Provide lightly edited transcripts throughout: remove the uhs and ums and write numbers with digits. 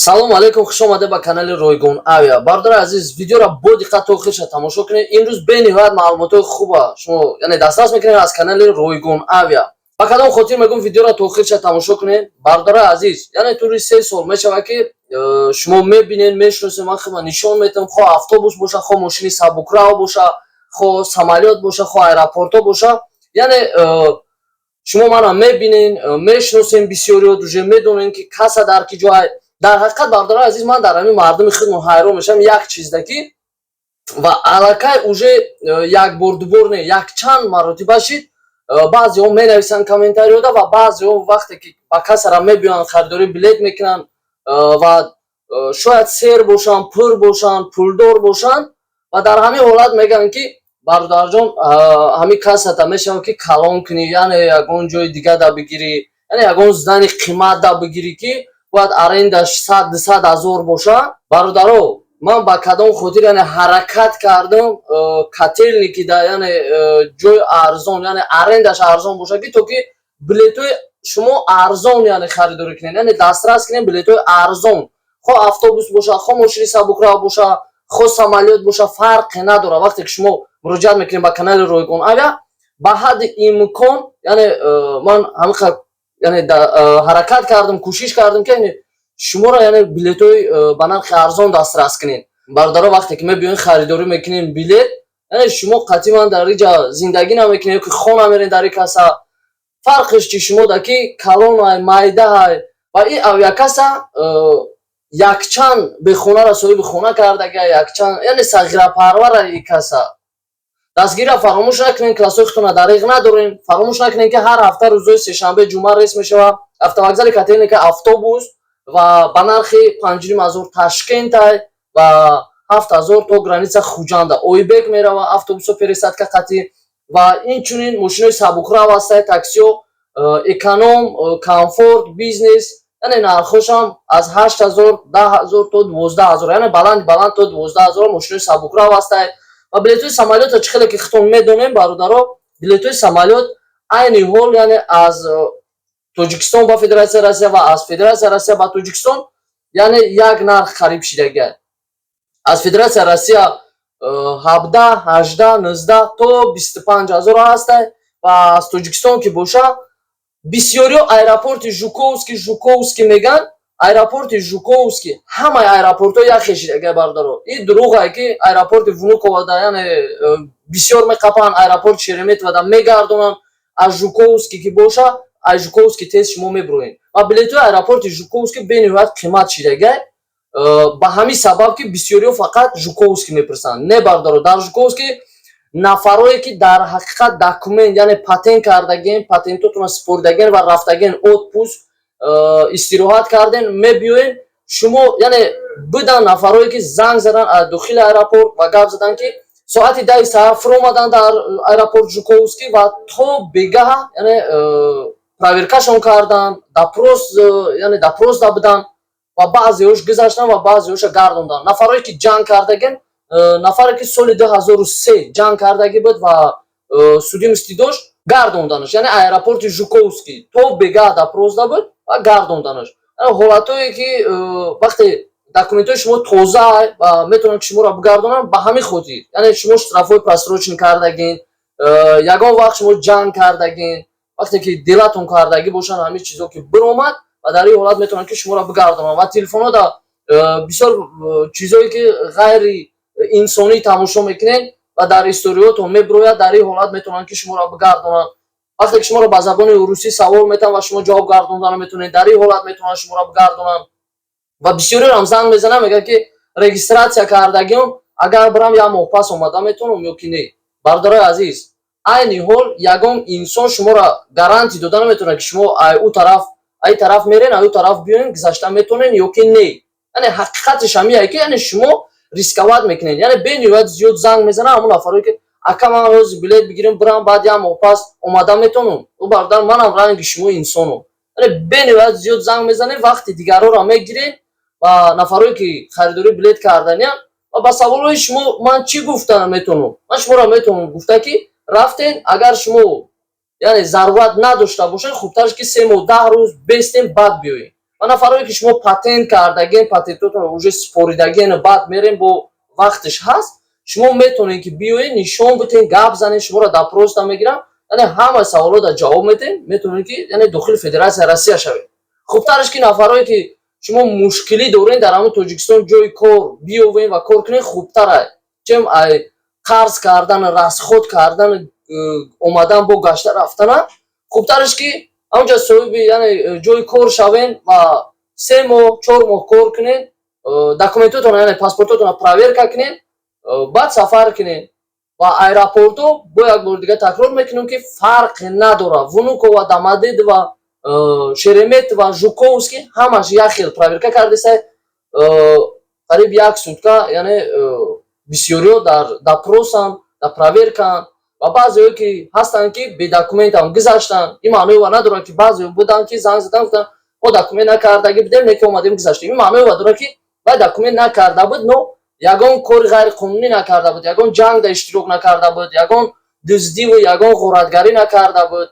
Салому алейкум, хуш омадед ба канали Ройгон Авиа. Бародари азиз, видеоро бо диққат то охирша тамошо кунед. Имрӯз бениҳоят маълумотҳои хуба шумо, яъне, дастрас мекунед аз канали Ройгон Авиа. Ба кадом хотир мегӯм видеоро то охирша тамошо кунед? Бародари азиз, яъне тӯли 3 сол мешавад, ки шумо мебинед, мешиносед, ман худма нишон метавам, хоҳ автобус боша, хоҳ мошини сабукрав боша, хоҳ самолёт боша, хоҳ аэропортҳо боша, яъне шумо мана мебинед, мешиносем, бисёриёт уже медонем, ки каса дар ки ҷой. Дар ҳақиқат, бародари азиз, ман дар ҳамин мардуми худмон ҳайрон мешавам як чизда, ки ва аллакай уже як бор, дубор не, якчанд маротиба шид, баъзеҳо менависанд комментариёда ва баъзеҳо вақте ки ба касара мебиёянд, харидорӣ билет мекунанд ва шояд сер бошанд, пур бошанд, пулдор бошанд ва дар ҳамин ҳолат мегӯянд, ки бародарҷон, ҳамин касата мешавад, ки калон кунӣ, яъне ягон ҷои дига да бигирӣ, яъне ягон здани қимат да бигирӣ, ки бояд арендаш 100, 200 ҳазор боша. Бародаро, ман ба кадом хотир, яъне, ҳаракат кардам Котельники да, яъне ҷои арзон, яъне арендаш арзон боша, ки то ки билетҳои шумо арзон, яъне, харидорӣ кунед, яъне дастрас кунед билетҳои арзон, хоҳ автобус боша, хоҳ мошини сабукрав боша, хоҳ самолёт боша, фарқе надорад. Вақте ки шумо муроҷиат мекунед ба канали Ройгон Авиа, ба ҳадди имкон, яъне, ман ҳамин, яъне, ҳаракат кардам, кӯшиш кардам, ки, яъне, шуморо, яъне, билетҳои ба нархи арзон дастрас кунед. Бародаро, вақте ки мебиёен, харидорӣ мекунем билет, яъне шумо қатъиман дар иҷа зиндагӣ намекунед ё ки хона мерен дар и каса, фарқеш чи шумо да ки калонай, майдаҳай? Ва ин авиакаса якчанд бехонара соҳиби хона кардага, якчанд, яъне, сағирапарвара и каса. Дастгирия фаромӯш накунед, классҳои худтона дариғ надорем. Фаромӯш накунед, ки ҳар ҳафта рӯзҳои сешанбе, ҷумъа рейс мешавад автовокзали Котельники автобус ва ба нархи 5,5 ҳазор Ташкентай ва 7000 то граница Хуҷанда, Ойбек мерава автобусо, пересадка қатӣ. Ва инчунин мошинои сабукрав ҳастанд, таксиҳо, эконом, комфорт, бизнес, яъне нархҳошам аз 8000, 10 000 то 12 000, яъне баланди баланд то 12 000 мошинои сабукрав ҳастанд. Ва билетҳои самолёта чӣ хеле ки худтон медонем, бародаро, билетҳои самолёт айни ҳол, яъне, аз Тоҷикистон ба Федератсияи Россия ва аз Федератсияи Россия ба Тоҷикистон, яъне, як нарх қариб шидагиад. Аз Федератсияи Россия 17, 18, 19 то 25 ҳазор ҳастад ва аз Тоҷикистон ки боша, бисёриҳо аэропорти Жуковский, Жуковский мегӯянд. Аэропорти Жуковский, ҳамаи аэропортҳо як хел шидагиад, бародаро. Ин дурӯғае, ки аэропорти Внуковада, яъне, бисёр меқапанд, аэропорти Шереметьевода мегардонанд. Аз Жуковский ки боша, аз Жуковский тез шумо мебуроед ва билетҳои аэропорти Жуковский бениҳоят қимат шидагиад, ба ҳамин сабаб, ки бисёриҳо фақат Жуковский мепурсанд. Не, бародаро, дар Жуковский нафарое, ки дар ҳақиқат документ, яъне патент кардагиен, патентотонро супоридагиен ва рафтагиен отпуск, истироҳат карден, мебиёен шумо, яъне, будан нафарое, ки занг задан аз дохили аэропорт ва гап задан, ки соати 10-и саҳар фуромадан дар аэропорт Жуковский ва то бегаҳа, яъне, проверкашон кардан, допрос, яъне допрос да буданд ва баъзеҳош гузаштанд ва баъзеҳоша гардонданд. Нафарое, ки ҷанг кардагин, нафаре, ки соли 2003 ҷанг кардагӣ буд ва судимости дошт, гардонданаш, яъне аэропорти Жуковский то бегаҳ допрос да буд ва гардонданаш. Ҳолатҳое, ки вақте документҳои шумо тоза ва метавонанд, ки шуморо бигардонанд, ба ҳамин хотир, яъне шумо штрафҳои просрочен кардагин, ягон вақт шумо ҷанг кардагин, вақте ки делатон кардагӣ бошанд, ҳамин чизо ки биромад ва дар ин ҳолат метавонанд, ки шуморо бигардонанд. Ва телефонҳода бисёр чизое, ки ғайри инсонӣ тамошо мекунед ва дар историётон мебирояд, дар ин ҳолат метавонанд, ки шуморо бигардонанд. Вақте ки шуморо ба забони русӣ савол метаванд ва шумо ҷавоб гардонда наметавонед, дар ин ҳолат метавонанд шуморо бигардонанд. Ва бисёриам занг мезананд, мегӯянд, ки регистрация кардагиам, агар бирам, як моҳ пас омада метавонам ё ки не? Бародарои азиз, айни ҳол ягон инсон шуморо гарантия дода наметавонад, ки шумо ай ӯ тараф, ай тараф мерен, ай ӯ тараф биёен, гузашта метавонен ё ки не. Яъне ҳақиқаташ ҳамияе, ки, яъне, шумо рисковать мекунед. Яъне бениҳоят зиёд занг мезананд ҳамон нафарое, ки ака, ман ҳозир билет бигирем, бирам, баъд як моҳ пас омада метавонам? Ӯ бародар, манам ранги шумо инсонам. Яъне бениҳоят зиёд занг мезанед, вақти дигарҳоро мегиред ва нафарое, ки харидорӣ билет карданиям ва ба саволҳои шумо ман чӣ гуфта метавонам? Ман шуморо метавонам гуфта, ки рафтен, агар шумо, яъне, зарурат надошта бошед, хубтараш, ки 3 моҳ, 10 рӯз бестем, баъд биёед. Ва нафарое, ки шумо патент кардаген, патентотон уже супоридаген, баъд мерем, бо вақташ ҳаст, шумо метавонед, ки биёед, нишон битен, гап занед, шуморо допрос да мегирам, яъне ҳама саволода ҷавоб метем, метавонед, ки яъне дохили Федератсияи Россия шавед. Хубтараш, ки нафарое, ки шумо мушкилӣ доред, дар ҳамон Тоҷикистон ҷои кор биёвен ва кор кунед, хубтара, чем ай қарз кардан, расход кардан, омадан, бо гашта рафтана. Хубтараш, ки ҳамонҷа соҳиби, яъне ҷои кор шавен ва 3 моҳ, 4 моҳ кор кунед, документотона, яъне паспортотона проверка кунед, баъд сафар кунед. Ва аэропорто, бо як бори дига такрор мекунем, ки фарқе надорад: Внуково, Домодедово, Шереметьево, Жуковский, ҳамаш як хел проверка кардеса. Қариб як сутка, яъне бисёриҳо дар допросанд, дар проверкаанд. Ва баъзеҳое, ки ҳастанд, ки бе документам гузаштанд, ин маънои ва надорад, ки баъзеҳо буданд, ки занг задан, гуфтанд: «Мо документ накардагӣ будем, не ки омадем, гузаштем». Ин маънои ва дорад, ки вай документ накарда буд, но ягон кори ғайриқонунӣ накарда буд, ягон ҷангда иштирок накарда буд, ягон дуздиву ягон ғоратгарӣ накарда буд,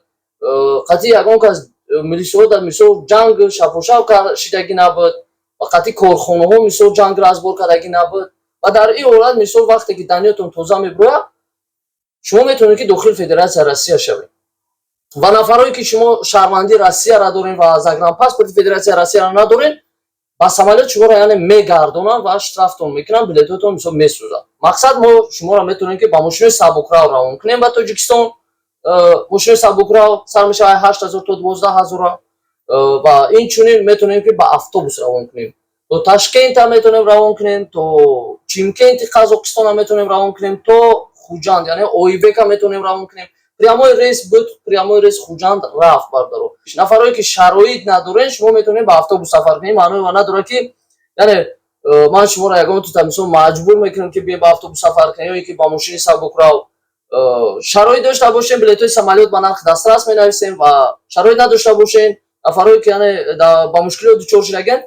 қатъи ягон кас милисиҳо дар, мисол, ҷанг шапошап шидагӣ набуд ва қатъи корхонаҳо, мисол, ҷанг разбор кардагӣ набуд. Ва дар ин ҳолат, мисол, вақте ки данныетон тоза мебирояд, шумо метавонед, ки дохили Федератсияи Россия шавед. Ва нафарое, ки шумо шаҳрвандии Россияра доред ва загранпаспорти Федератсияи Россияро надоред, ба самолёт шуморо, яъне, мегардонанд ва штрафтон мекунанд, билетотон, мисол, месӯзад. Мақсад, мо шуморо метавонем, ки ба мошинои сабукрав равон кунем ба Тоҷикистон. Мошинои сабукрав сар мешавад 8000 то 12 000-а. Ва инчунин метавонем, ки ба автобус равон кунем, то Ташкента метавонем равон кунем, то Чимкенти Қазоқистона метавонем равон кунем, то Хуҷанд, яъне Ойбека метавонем равон кунем. Прямой рейс буд, прямой рейс Хуҷанд рафт. Бардаро, нафарое, ки шароит надорен, шумо метавонед ба автобус сафар кунед. Маънои ва надорад, ки яъне ман шуморо ягон тута, мисол, маҷбур мекунам, ки биё ба автобус сафар кунед ё ин ки ба мошини сабукрав. Шароит дошта бошем, билетҳои самолёт ба нархи дастрас менависем. Ва шароит надошта бошем, нафарое, ки яъне ба мушкилиҳо дучор шудаган,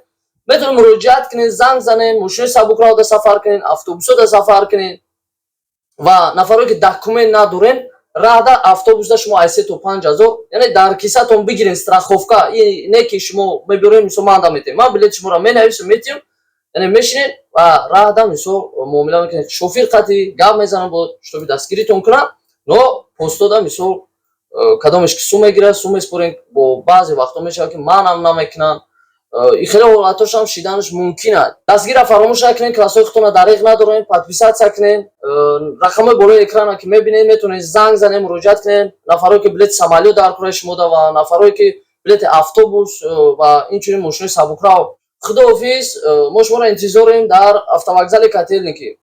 метавонед муроҷиат кунед, занг занед, мошинои сабукравда сафар кунед, автобусода сафар кунед. Ва нафарое, ки документ надорен, раҳда, автобусда шумо аз 3 то 5 ҳазор, яъне дар кисатон бигирен, страховка не, ки шумо мебиёрем, мисол, ман да метем, ман билети шуморо менависам, метиҳам, яъне мешинед ва раҳда, мисол, муомила мекунед, шофир қати гап мезанам, бо чтобы дастгиритон кунам. Но постода, мисол, кадомеш ки сум мегирад, сум меспорем. Бо баъзе вақтҳо мешавад, ки манам намекунанд. И хеле ҳолатҳошам шиданаш мумкин аст. Дастгира фаромӯш накунед, классҳои худтонро дариқ надорем, подписаться кунед. Рақамҳои болои экрана, ки мебинед, метавонед занг занед, муроҷиат кунед. Нафарое, ки билети самолёт дар кораи шумо да ва нафарое, ки билети автобус ва инчунин мошинои сабукрав. Худоҳофиз, мо шуморо интизорем дар автовокзали Котельники.